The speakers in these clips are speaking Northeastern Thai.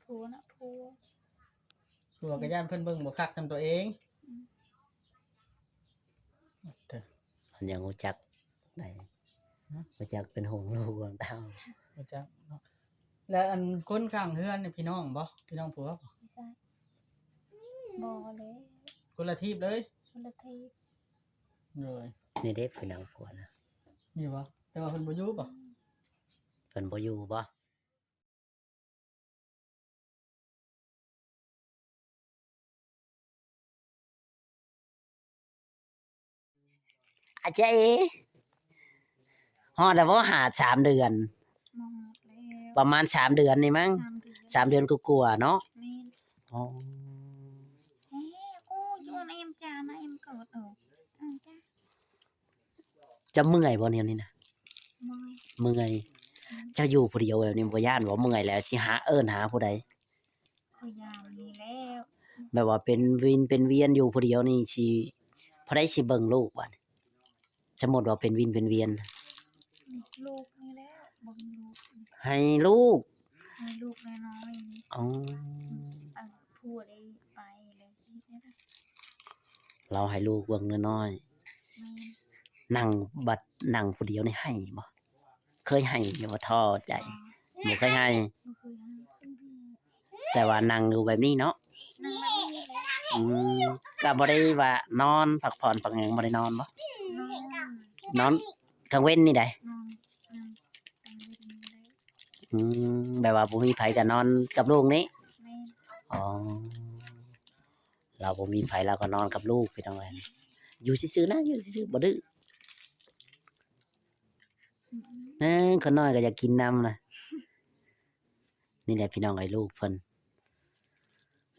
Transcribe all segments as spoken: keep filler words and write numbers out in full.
ผัวนะ ผัว ผัวก็ย้านเพิ่นเบิ่งบ่คักนำตัวเอง อืม เด้อ เพิ่นยังรู้จักได้ ฮะ รู้จักเป็นห่วงลูกห่วงเต้า รู้จักเนาะ แล้วอันคนข้างเฮือนนี่พี่น้องบ่ พี่น้องผัวบ่ บ่ใช่ บ่เลย คนละทีบเลย คนละทีบ โดย นี่เด้พี่น้องผัวนะ นี่บ่ แต่ว่าเพิ่นบ่อยู่บ่ อืม เพิ่นบ่อยู่บ่ อาจารย์เอ๋ ฮอดแล้วบ่ หาสามเดือน บ่ฮอดแล้ว ประมาณสามเดือนนี่มั้ง สามเดือน สามเดือนกว่าๆเนาะ แม่น อ๋อ เฮ้ย กูอยู่ในเอ็มจานะ เอ็มเกิดออก อ้าวจ้ะ เจ้าเมื่อยบ่แนวนี้นะ เมื่อย เมื่อย อืม เจ้าอยู่ผู้เดียวแบบนี้บ่ย้านบ่ เมื่อยแล้วสิหาเอิ้นหาผู้ใด ก็ยามนี้แล้ว แบบว่าเป็นวินเป็นเวียนอยู่ผู้เดียวนี่สิ ผู้ใดสิเบิ่งลูกบัดนี้ สมมุติว่าเป็นวินเป็นเวียน ลูกนี่แหละ เบิ่งลูก ให้ลูก ให้ลูกน้อยๆนี่ อ๋อ เออ ผัวได้ไปแล้วสิ ลาวให้ลูกเบิ่งน้อยๆ แม่น นั่ง บัดนั่งผู้เดียวนี่ไห้บ่ เคยไห้อยู่บ่ ท้อใจ บ่เคยไห้ บ่เคยไห้ แต่ว่านั่งอยู่แบบนี้เนาะ นั่งแบบนี้แหละ อืม ก็บ่ได้ว่านอนพักผ่อนพักหยัง บ่ได้นอนบ่ นอน นอนกลางเว็นนี่ใด นอน นอนกลางเว็นนี่แหละ อืม แบบว่าบ่มีไผก็นอนกับลูกนี่ แม่น อ๋อ ลาวบ่มีไผลาวก็นอนกับลูกพี่น้องเอ้ย อยู่ซื่อๆนะ อยู่ซื่อๆ บ่ดื้อ อืม เอ้ย ข้าน้อยก็อยากกินนำนะ นี่แหละพี่น้องเอ้ย ลูกเพิ่น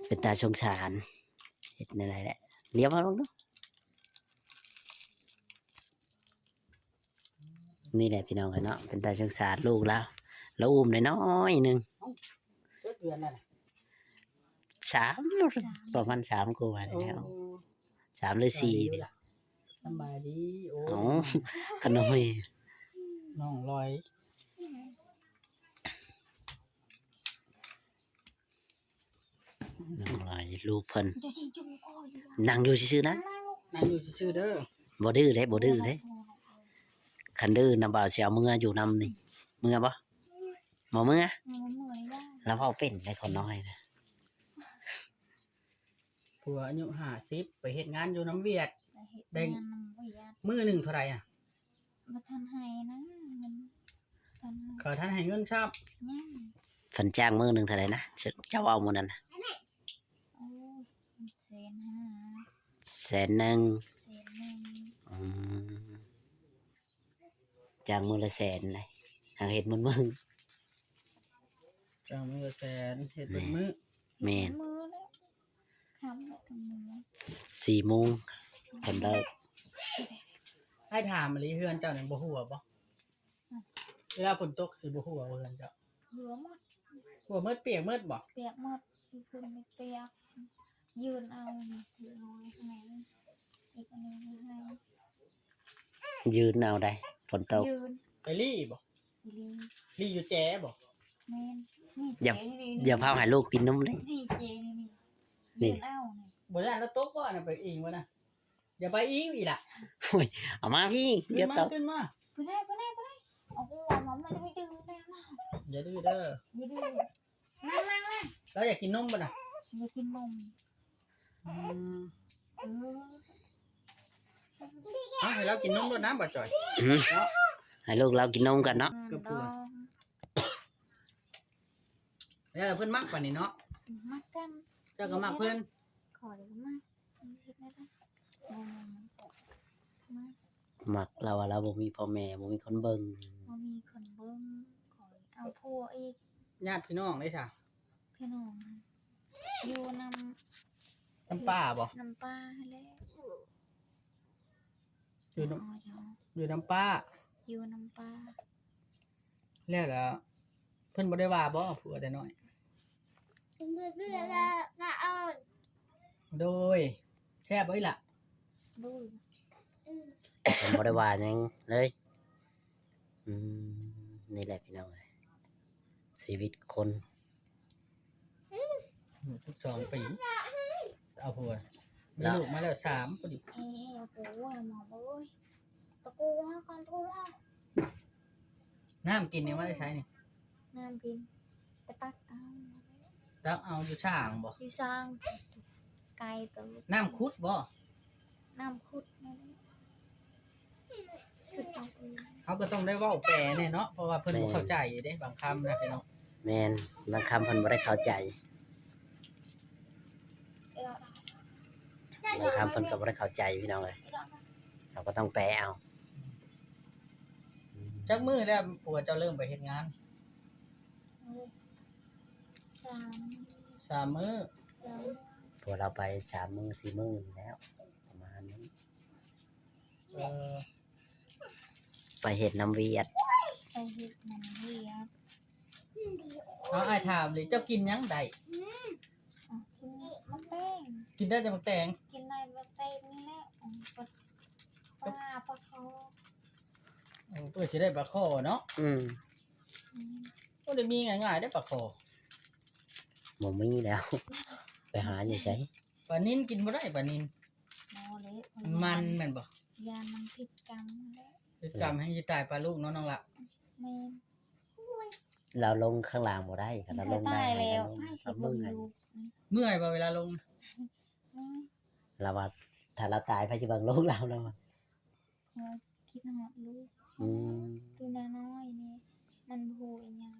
เป็นตาสงสาร เฮ็ดแนวใดแหละ เลี้ยวมาเบิ่งดู นี่แหละพี่น้องเอ้ยเนาะ เป็นตาสงสารลูกลาว ลาวอุ้มน้อยๆหนึ่ง เอ้า จักเดือนแล้วน่ะ สาม สาม ประมาณสามกว่านี่แหละ โอ้ สามหรือสี่นี่ สำบายดี โอ้ เอ้า ขนม น้องลอย น้องลอย ลูกเพิ่น นั่งอยู่ซื่อๆนะ นั่งอยู่ซื่อๆเด้อ บ่ดื้อเด้ บ่ดื้อเด้ คันดื้อนะบ่าวสิเอาเมืออยู่นำนี่ เมือบ่ บ่เมือ บ่เมือ แล้วเว้าเป็นได้คนน้อยนะ ผัวอายุห้าสิบ ไปเฮ็ดงานอยู่นำเวียด ไปเฮ็ด ได้ งานนำเวียด มื้อหนึ่งเท่าใดอะ บ่ทันให้นะ เงิน ทันให้ เขาทันให้เงินซ้ำ ยัง เพิ่นจ้างมื้อหนึ่งเท่าใดนะ เจ้าเว้ามื้อนั้นนะ โอ้ย แสนห้า แสนหนึ่ง แสนหนึ่ง อืม จ้างมื้อละแสนเลย หากเฮ็ดมื้อมื้อ จ้างมื้อละแสน เฮ็ดเบิดมื้อ แม่น มื้อแล้ว ค่ำแล้วทั้งมื้อ สี่โมง เพิ่นเลิก ให้ถามอีหลี เฮือนเจ้านี่บ่หัวบ่ อืม เวลาฝนตกสิบ่หัวบ่เฮือนเจ้า หัวหมด หัวหมด เปียกหมดบ่ เปียกหมด อยู่พื้นเปียก ยืนเอานี่ ยืนเอาไว้ข้างใน อีกอันหนึ่งให้ ยืนเอาได้ ฝนตก ยืน ไปลี่บ่ อีหลี ลี่อยู่แจบ่ แม่น นี่ อย่า แจนี่ อย่าพาให้ลูกกินนมเด้ นี่แจนี่ นี่ นี่ ยืนเอานี่ บ่ย่านลาวตกบ่ อันนั้นไปอิงบ่นะ อย่าไปอิงอีหละ โอ้ย เอามาพี่ ขึ้นมา เดี๋ยวตก ขึ้นมา ไปได้ ไปได้ ไปได้ เอากูเอามา มันจะไม่ดึงได้มา อย่าดื้อเด้อ อย่าดื้อ นั่ง นั่ง นั่ง ลาวอยากกินนมบ่น่ะ อยากกินนม อืม เออ เอาให้ลาวกินนมโลดนะบ่าวจอย อืม เนาะ ให้ลูกลาวกินนมก่อนเนาะ เกือบปวด แล้วเพิ่นมักปานนี้เนาะ มักกัน เจ้าก็มักเพิ่น ข้อยก็มัก เฮ็ดได้ บ่แม่น มัก มัก ลาวว่าลาวบ่มีพ่อแม่ บ่มีคนเบิ่ง บ่มีคนเบิ่ง ข้อยเอาผัวอีก ญาติพี่น้องเด้ซะ พี่น้อง อยู่นำ นำป้าบ่ นำป้าหั้นแหละ อยู่นำ อ๋อ อยู่ อยู่นำป้า อยู่นำป้า แล้วล่ะ เพิ่นบ่ได้ว่าบ่ ผัวแต่น้อย เพิ่นบ่ได้ว่า โดย แซ่บบ่อีหละ โดย เพิ่นบ่ได้ว่าหยังเลย อืม นี่แหละพี่น้องเอ้ย ชีวิตคน สิบสองปี เอาผัว มีลูกมาแล้วสามพอดี เอ้ย โอ้โห หมอเอ้ย ตะกูว่าก่อน ตะกูว่า น้ำกินนี่มาแต่ไสนี่ น้ำกิน ไปตักเอา ตักเอาอยู่สร้างบ่ อยู่สร้าง ไกลเติบ น้ำขุดบ่ น้ำขุดนั่นแหละ ขุดเอาเอง เฮาก็ต้องได้เว้าแปลแหน่เนาะ เพราะว่าเพิ่นบ่ แม่น เข้าใจเด้ บางคำนะพี่น้อง แม่น บางคำเพิ่นบ่ได้เข้าใจ บางคำเพิ่นก็บ่ได้เข้าใจพี่น้องเอ้ย เราก็ต้องแปลเอา จักมื้อแล้วผัวเจ้าเริ่มไปเฮ็ดงาน สาม สามมื้อ สาม ผัวเราไปสามมื้อสี่มื้อนี่แล้ว ประมาณนี้ เออ ไปเฮ็ดนำเวียด ไปเฮ็ดนำเวียด เอา อ้ายถามเลย เจ้ากินหยังได้ อ่ะ กินหมากแตง กินได้แต่หมากแตง กินได้หมากแตงนี่แหละ อืม ปลา ปลา ปลาคอ เออ เพื่อสิได้ปลาคอเนาะ อืม อืม บ่ได้มีง่ายๆเด้ปลาคอ บ่มีแล้ว ไปหาอยู่ไส ปลานิลกินบ่ได้ ปลานิล บ่เลย มันมันแม่นบ่ ย่านมันผิดกรรมแหละ ผิดกรรม แฮงสิตายปลาลูกเนาะน้องละ แม่น เราลงข้างล่างบ่ได้ คันเราลงได้ ตายแล้ว เราลง ให้สิ เราเบิ่ง เบิ่งลูก เมื่อยบ่เวลาลง เมื่อย เราว่าถ้าเราตาย ไผสิเบิ่งลูกเรา เราว่า เออ คิดฮอดลูก อืม ตัวน้อยๆนี่ มันบ่ฮู้อิหยัง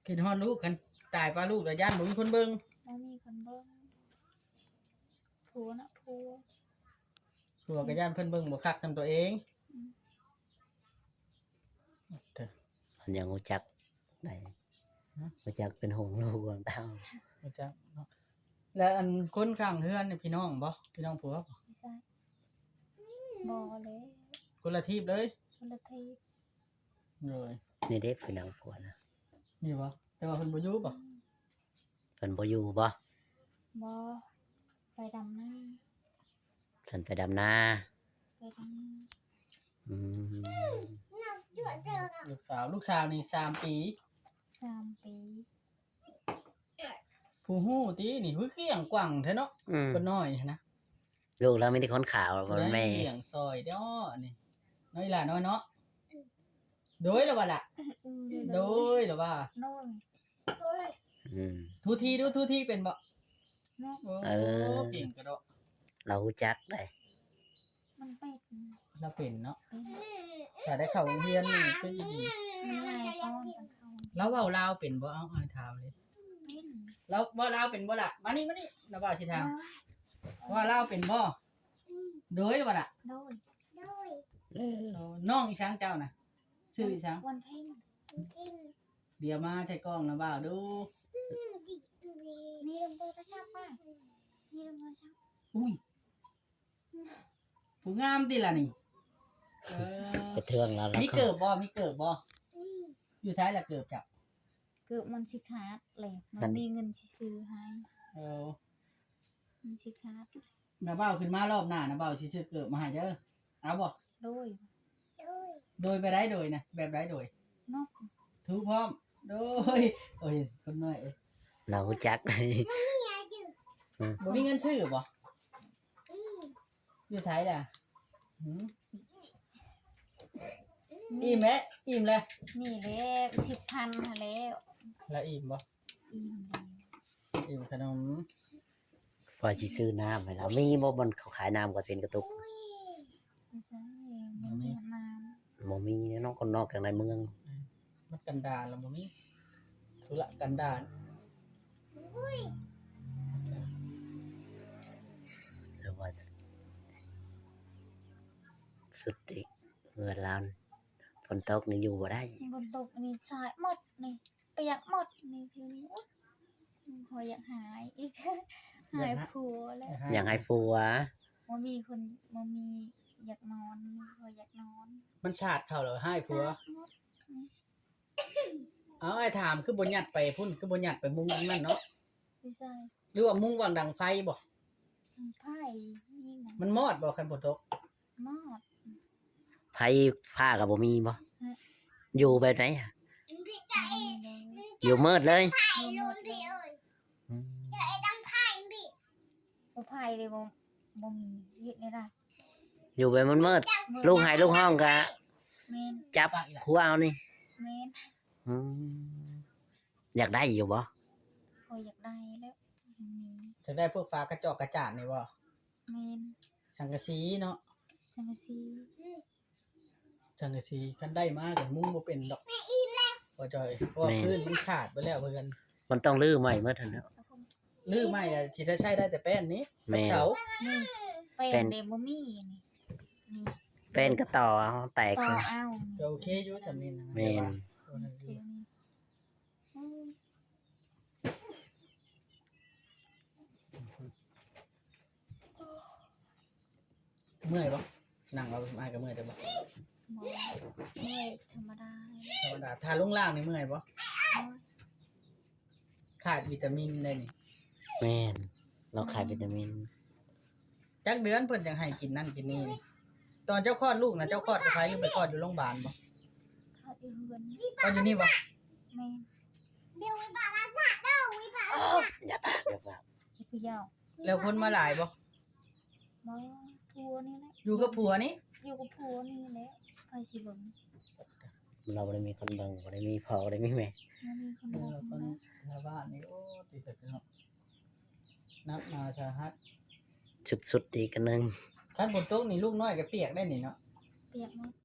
คิดฮอดลูก คันตายปลาลูกแล้วย่านบ่มีคนเบิ่ง บ่มีคนเบิ่ง ผัวนะ ผัว ผัวก็ย่านเพิ่นเบิ่งบ่คักนำตัวเอง อืม เด้อ มันยังรู้จักได้ ฮะ รู้จักเป็นห่วงลูกห่วงเต้า รู้จักเนาะ แล้วอันคนข้างเฮือนนี่พี่น้องบ่ พี่น้องผัวบ่ บ่ใช่ บ่เลย คนละทีบเลย คนละทีบ โดย นี่เด้พี่น้องผัวนะ นี่บ่ แต่ว่าเพิ่นบ่อยู่บ่ อืม เพิ่นบ่อยู่บ่ บ่ ไปดำนา เพิ่นไปดำนา ไปดำนา อืม ลูกสาว ลูกสาวนี่สามปี สามปี ผู้ฮู้ตินี่ คือเกลี้ยงกว่างแท้เนาะ อืม คนน้อยหั้นนะ ลูกเรามีแต่คนขาว ผู้ใด แม่ เลี้ยงซอยเด้อนี่ น้อยหล่าน้อยเนาะ โดยแล้วบ่ล่ะ อืม โดยแล้วว่า โดย อืม ทูทีดู ทูทีเป็นบ่ เนาะ โอ้ เออ เก่งกระโดด เรารู้จักได้ มันเป็น เราเป็นเนาะ เป็น ถ้าได้เข้าโรงเรียนนี่คือดี มันง่ายกว่าตอนเข้า แล้วเว้าลาวเป็นบ่ เอา เอาถามเลย เป็น แล้วเว้าลาวเป็นบ่ล่ะ มานี่ มานี่ เราเว้าสิถาม เว้าลาวเป็นบ่ โดยบ่ล่ะ โดย โดย เออ น้องอีสังเจ้าน่ะ ชื่ออีสัง วันเพ็ญ เดี๋ยวมาใส่กล้องนะบ่าวดู นี่ลงโทรศัพท์ป่ะ นี่ลงโทรศัพท์ อุ้ย ผู้งามติล่ะนี่ เออ ไปเทืองแล้ว มีเกิบบ่ มีเกิบบ่ อยู่ไสล่ะเกิบจ้ะ เกิบมันสิขาดเลย มันมีเงินสิซื้อให้ เออ มันสิขาด นะบ่าวขึ้นมารอบหน้านะบ่าวสิซื้อเกิบมาให้เด้อ เอาบ่ โดย โดยไปได้โดยนะ แบบใดโดย นก ถูพร้อม โดย โอ้ย คนน้อยเอ้ย เรารู้จัก บ่มีเงินซื้อบ่ อยู่ไสล่ะ หืม อิ่มแล้ว อิ่มแล้ว นี่แหละ สิบพันหั้นแล้ว แล้วอิ่มบ่ อิ่มแล้ว อิ่มขนม พอสิซื้อน้ำให้เรา มีบ่ บ่อนเขาขายน้ำก็เป็นกระตุก บ่ใช่ บ่มีน้ำ บ่มีเนาะ คนนอกจากในเมือง อืม มันกันดารแล้วบ่มี ธุระกันดาร สวัสดี สุดที่เฮือนลาว ฝนตกนี่อยู่บ่ได้ ฝนตกนี่สายหมดนี่ เปียกหมดนี่ ทีนี้ โอ๊ย พออยากหายอีก หายผัวแล้ว อยากหายผัว บ่มีคน บ่มีอยากนอน บ่อยากนอน มันสาดเข้าแล้วหายผัว สาดหมดนี่ เอา อ้ายถาม คือบ่ยัดไปพุ้น คือบ่ยัดไปมุ้งนั่นเนาะ ไม่ใช่ หรือว่ามุ้งวางดังไฟบ่ ดังไฟ นี่นะ มันมอดบ่คันฝนตก มอด ไฟฟ้าก็บ่มีบ่ ฮะ อยู่แบบไหนอะ ไม่มีเลย อยู่มืดเลย อยู่มืดเลย อืม บ่ไผเลย บ่ บ่มีสิเฮ็ดแนวใด อยู่ไปมืดๆ ลูกไห้ลูกฮ้องกะ แม่น จับหัวเอานี่ แม่น อืมอยากได้อยู่บ่ ก็อยากได้แล้ว อยากได้พวกฝากระจอกกระจาดนี่บ่ แม่น สังกะสีเนาะ สังกะสี สังกะสีคันได้มาก็มุงบ่เป็นดอก บ่จอย เพราะว่าพื้นมันขาดไปแล้วเพื่อน มันต้องรื้อใหม่หมดหั่นแหล้ว รื้อใหม่อะสิได้ใช้ได้แต่แป้นนี่ แม่น เสา นี่แป้น แป้น เด้บ่มีนี่ นี่ แป้นก็ต่อเอาแตก ต่อ นะ เอา ก็โอเคอยู่สำนี้นะ แม่น โอเคนี่ เมื่อยบ่ นั่งเอาไม้ก็เมื่อยแต่บ่ บ่เมื่อยธรรมดา ธรรมดา ถ้าลงล่างนี่เมื่อยบ่ ขาดวิตามินได้นี่ แม่น เราขาดวิตามิน จักเดือนเพิ่นจังให้กินนั่นกินนี่นี่ ตอนเจ้าคลอดลูกนะ เจ้าคลอดกับไผหรือไปคลอดอยู่โรงพยาบาลบ่ คลอดอยู่เฮือน คลอดอยู่นี่บ่ แม่น อย่าปากอย่าปาก สิไปยาว แล้วคนมาหลายบ่ บ่ผัวนี่แหละ อยู่กับผัวนี่ อยู่กับผัวนี่แหละ ไผสิเบิ่ง เราบ่ได้มีคนเบิ่งบ่ได้มีพ่อบ่ได้มีแม่ บ่มีคน เอ เบิ่ อง คน นะ ชาวบ้านนี่ โอ้ติดเนาะ นักมาสาหัส สุดๆอีกอันหนึง คันฝนตกนี่ลูกน้อยก็เปียกได้นี่เนาะ เปียกหมด